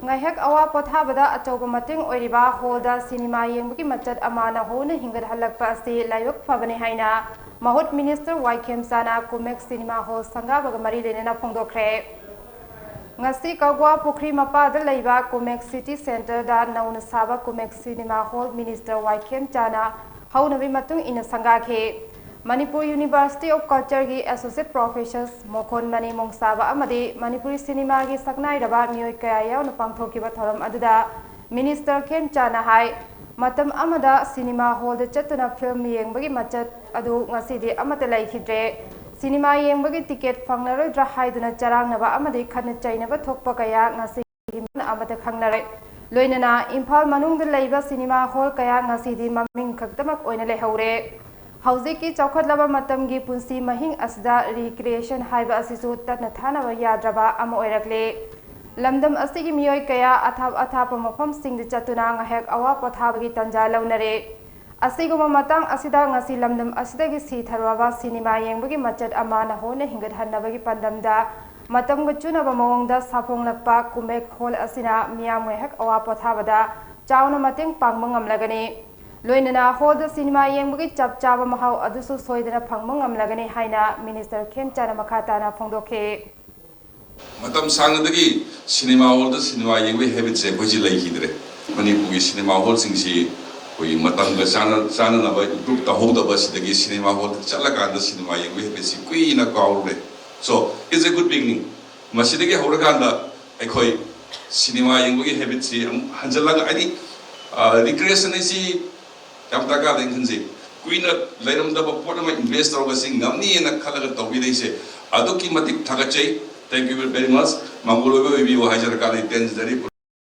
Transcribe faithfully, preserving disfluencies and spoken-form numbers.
ꯉꯥꯏꯍꯥꯛ ꯑꯋꯥ ꯄꯣꯊꯥꯕꯗ ꯑꯆꯧꯕ ꯃꯇꯦꯡ ꯑꯣꯏꯔꯤꯕ ꯍꯣꯜꯗ ꯁꯤꯅꯦꯃꯥ ꯌꯦꯡꯕꯒꯤ ꯃꯆꯠ ꯑꯃ ꯅꯧꯍꯧꯅ ꯍꯤꯡꯒꯠꯍꯜꯂꯛꯄ ꯑꯁꯤ ꯂꯥꯏꯕꯛ ꯐꯕꯅꯤ ꯍꯥꯏꯅ ꯃꯍꯨꯠ ꯃꯤꯅꯤꯁꯇꯔ ꯋꯥꯏꯈꯦꯝꯆꯥꯅ ꯀꯨꯃꯦꯛ ꯁꯤꯅꯦꯃꯥ ꯍꯣꯜ ꯁꯪꯒꯥꯕꯒ ꯃꯔꯤ ꯂꯩꯅꯅ ꯐꯣꯡꯗꯣꯛꯈ꯭ꯔꯦ꯫ ꯉꯁꯤ ꯀꯒꯋꯥ ꯄꯨꯈ꯭ꯔꯤ ꯃꯄꯥꯗ ꯂꯩꯕ ꯀꯨꯃꯦꯛ ꯁꯤꯇꯤ ꯁꯦꯟꯇꯔꯗ ꯅꯧꯅ ꯁꯥꯕ ꯀꯨꯃꯦꯛ ꯁꯤꯅꯦꯃꯥ ꯍꯣꯜ ꯃꯤꯅꯤꯁꯇꯔ ꯋꯥꯏꯈꯦꯝꯆꯥꯅ ꯍꯧꯅꯕꯤ ꯃꯇꯨꯡ ꯏꯟꯅ ꯁꯪꯒꯥꯈꯤ꯫ ꯃꯅꯤꯄꯨꯔ ꯌꯨꯅꯤꯚꯔꯁꯤꯇꯤ ꯑꯣꯐ ꯀꯜꯆꯔꯒꯤ ꯑꯦꯁꯣꯁꯤꯌꯦꯠ ꯄ꯭ꯔꯣꯐꯦꯁꯔ ꯃꯣꯈꯣꯟ ꯃꯅꯤ ꯃꯣꯡꯁꯥꯕ ꯑꯃꯗꯤ ꯃꯅꯤꯄꯨꯔꯤ ꯁꯤꯅꯦꯃꯥꯒꯤ ꯁꯛꯅꯥꯏꯔꯕ ꯃꯤꯑꯣꯏ ꯀꯌꯥ ꯌꯥꯎꯅ ꯄꯥꯡꯊꯣꯛꯈꯤꯕ ꯊꯧꯔꯝ ꯑꯗꯨꯗ ꯃꯤꯅꯤꯁꯇꯔ ꯈꯦꯝꯆꯥꯅ ꯍꯥꯏ, ꯃꯇꯝ ꯑꯃꯗ ꯁꯤꯅꯦꯃꯥ ꯍꯣꯜꯗ ꯆꯠꯇꯨꯅ ꯐꯤꯜꯝ ꯌꯦꯡꯕꯒꯤ ꯃꯆꯠ ꯑꯗꯨ ꯉꯁꯤꯗꯤ ꯑꯃꯠꯇ ꯂꯩꯈꯤꯗ꯭ꯔꯦ꯫ ꯁꯤꯅꯦꯃꯥ ꯌꯦꯡꯕꯒꯤ ꯇꯤꯀꯦꯠ ꯐꯪꯂꯔꯣꯏꯗ꯭ꯔꯥ ꯍꯥꯏꯗꯨꯅ ꯆꯔꯥꯡꯅꯕ ꯑꯃꯗꯤ ꯈꯠꯅ ꯆꯩꯅꯕ ꯊꯣꯛꯄ ꯀꯌꯥ ꯉꯁꯤ ꯃꯤꯑꯣꯏ ꯑꯃꯠꯇ ꯈꯪꯅꯔꯦ꯫ ꯂꯣꯏꯅꯅ ꯏꯝꯐꯥꯜ ꯃꯅꯨꯡꯗ ꯂꯩꯕ ꯁꯤꯅꯦꯃꯥ ꯍꯣꯜ ꯀꯌꯥ ꯉꯁꯤꯗꯤ ꯃꯃꯤꯡ ꯈꯛꯇꯃꯛ ꯑꯣꯏꯅ ꯂꯩꯍꯧꯔꯦ꯫ ꯍꯧꯖꯤꯛꯀꯤ ꯆꯥꯎꯈꯠꯂꯕ ꯃꯇꯝꯒꯤ ꯄꯨꯟꯁꯤ ꯃꯍꯤꯡ ꯑꯁꯤꯗ ꯔꯤꯀ꯭ꯔꯤꯌꯦꯁꯟ ꯍꯥꯏꯕ ꯑꯁꯤꯁꯨ ꯇꯠꯅ ꯊꯥꯅꯕ ꯌꯥꯗ꯭ꯔꯕ ꯑꯃ ꯑꯣꯏꯔꯛꯂꯦ꯫ ꯂꯝꯗꯝ ꯑꯁꯤꯒꯤ ꯃꯤꯑꯣꯏ ꯀꯌꯥ ꯑꯊꯥꯞ ꯑꯊꯥꯞꯄ ꯃꯐꯝꯁꯤꯡꯗ ꯆꯠꯇꯨꯅ ꯉꯥꯏꯍꯥꯛ ꯑꯋꯥ ꯄꯣꯊꯥꯕꯒꯤ ꯇꯥꯟꯖꯥ ꯂꯧꯅꯔꯦ꯫ ꯑꯁꯤꯒꯨꯝꯕ ꯃꯇꯥꯡ ꯑꯁꯤꯗ ꯉꯁꯤ ꯂꯝꯗꯝ ꯑꯁꯤꯗꯒꯤ ꯁꯤꯊꯔꯕ ꯁꯤꯅꯦꯃꯥ ꯌꯦꯡꯕꯒꯤ ꯃꯆꯠ ꯑꯃ ꯅꯧꯍꯧꯅ ꯍꯤꯡꯒꯠꯍꯟꯅꯕꯒꯤ ꯄꯥꯟꯗꯝꯗ ꯃꯇꯝꯒ ꯆꯨꯅꯕ ꯃꯑꯣꯡꯗ ꯁꯥꯐꯣꯡꯂꯛꯄ ꯀꯨꯃꯦꯛ ꯍꯣꯜ ꯑꯁꯤꯅ ꯃꯤꯌꯥꯝ ꯉꯥꯏꯍꯥꯛ ꯑꯋꯥ ꯄꯣꯊꯥꯕꯗ ꯆꯥꯎꯅ ꯃꯇꯦꯡ ꯄꯥꯡꯕ ꯉꯝꯂꯒꯅꯤ꯫ ꯂꯣꯏꯅꯅ ꯍꯣꯜꯗ ꯁꯤꯅꯦꯃꯥ ꯌꯦꯡꯕꯒꯤ ꯆꯞ ꯆꯥꯕ ꯃꯍꯥꯎ ꯑꯗꯨꯁꯨ ꯁꯣꯏꯗꯅ ꯐꯪꯕ ꯉꯝꯂꯒꯅꯤ ꯍꯥꯏꯅ ꯃꯤꯅꯤꯁꯇꯔ ꯈꯦꯝꯆꯥꯅ ꯃꯈꯥ ꯇꯥꯅ ꯐꯣꯡꯗꯣꯛꯈꯤ꯫ ꯃꯇꯝ ꯁꯥꯡꯅꯗꯒꯤ ꯁꯤꯅꯦꯃꯥ ꯍꯣꯜꯗ ꯁꯤꯅꯦꯃꯥ ꯌꯦꯡꯕꯒꯤ ꯍꯦꯕꯤꯠꯁꯦ ꯑꯩꯈꯣꯏꯁꯤ ꯂꯩꯈꯤꯗ꯭ꯔꯦ꯫ ꯃꯅꯤꯄꯨꯔꯒꯤ ꯁꯤꯅꯦꯃꯥ ꯍꯣꯜꯁꯤꯡꯁꯤ ꯑꯩꯈꯣꯏꯒꯤ ꯃꯇꯝꯒ ꯆꯥꯟꯅ ꯆꯥꯟꯅꯅꯕ ꯏꯝꯄ꯭ꯔꯨꯞ ꯇꯧꯍꯧꯗꯕ ꯑꯁꯤꯗꯒꯤ ꯁꯤꯅꯦꯃꯥ ꯍꯣꯜꯗ ꯆꯠꯂꯀꯥꯟꯗ ꯁꯤꯅꯦꯃꯥ ꯌꯦꯡꯕꯒꯤ ꯍꯦꯕꯤꯠꯁꯤ ꯀꯨꯏꯅ ꯀꯥꯎꯔꯨꯔꯦ꯫ So it's a good beginning. ꯃꯁꯤꯗꯒꯤ ꯍꯧꯔꯀꯥꯟꯗ ꯑꯩꯈꯣꯏ ꯁꯤꯅꯦꯃꯥ ꯌꯦꯡꯕꯒꯤ ꯍꯦꯕꯤꯠꯁꯤ ꯑꯃꯨꯛ ꯍꯟꯖꯤꯜꯂꯒ, ꯍꯥꯏꯗꯤ, ꯔꯤꯀ꯭ꯔꯤꯌꯦꯁꯟ ꯍꯥꯏꯁꯤ ꯌꯥꯝ ꯗꯔꯀꯥꯔ ꯂꯩꯅ ꯈꯟꯖꯩ꯫ ꯀꯨꯏꯅ ꯂꯩꯔꯝꯗꯕ ꯄꯣꯠ ꯑꯃ ꯏꯟꯚꯦꯁ ꯇꯧꯔꯒ ꯁꯤ ꯉꯝꯅꯤꯅ ꯈꯜꯂꯒ ꯇꯧꯕꯤꯔꯛꯏꯁꯦ ꯑꯗꯨꯛꯀꯤ ꯃꯇꯤꯛ ꯊꯥꯒꯠꯆꯩ꯫ Thank you very much. ꯃꯥꯡꯒꯣꯜ ꯑꯣꯏꯕ ꯑꯣꯏꯕꯤꯌꯨ ꯍꯥꯏꯖꯔꯀꯥꯟꯗ ꯑꯩ ꯇꯦꯟꯖꯔꯤ꯫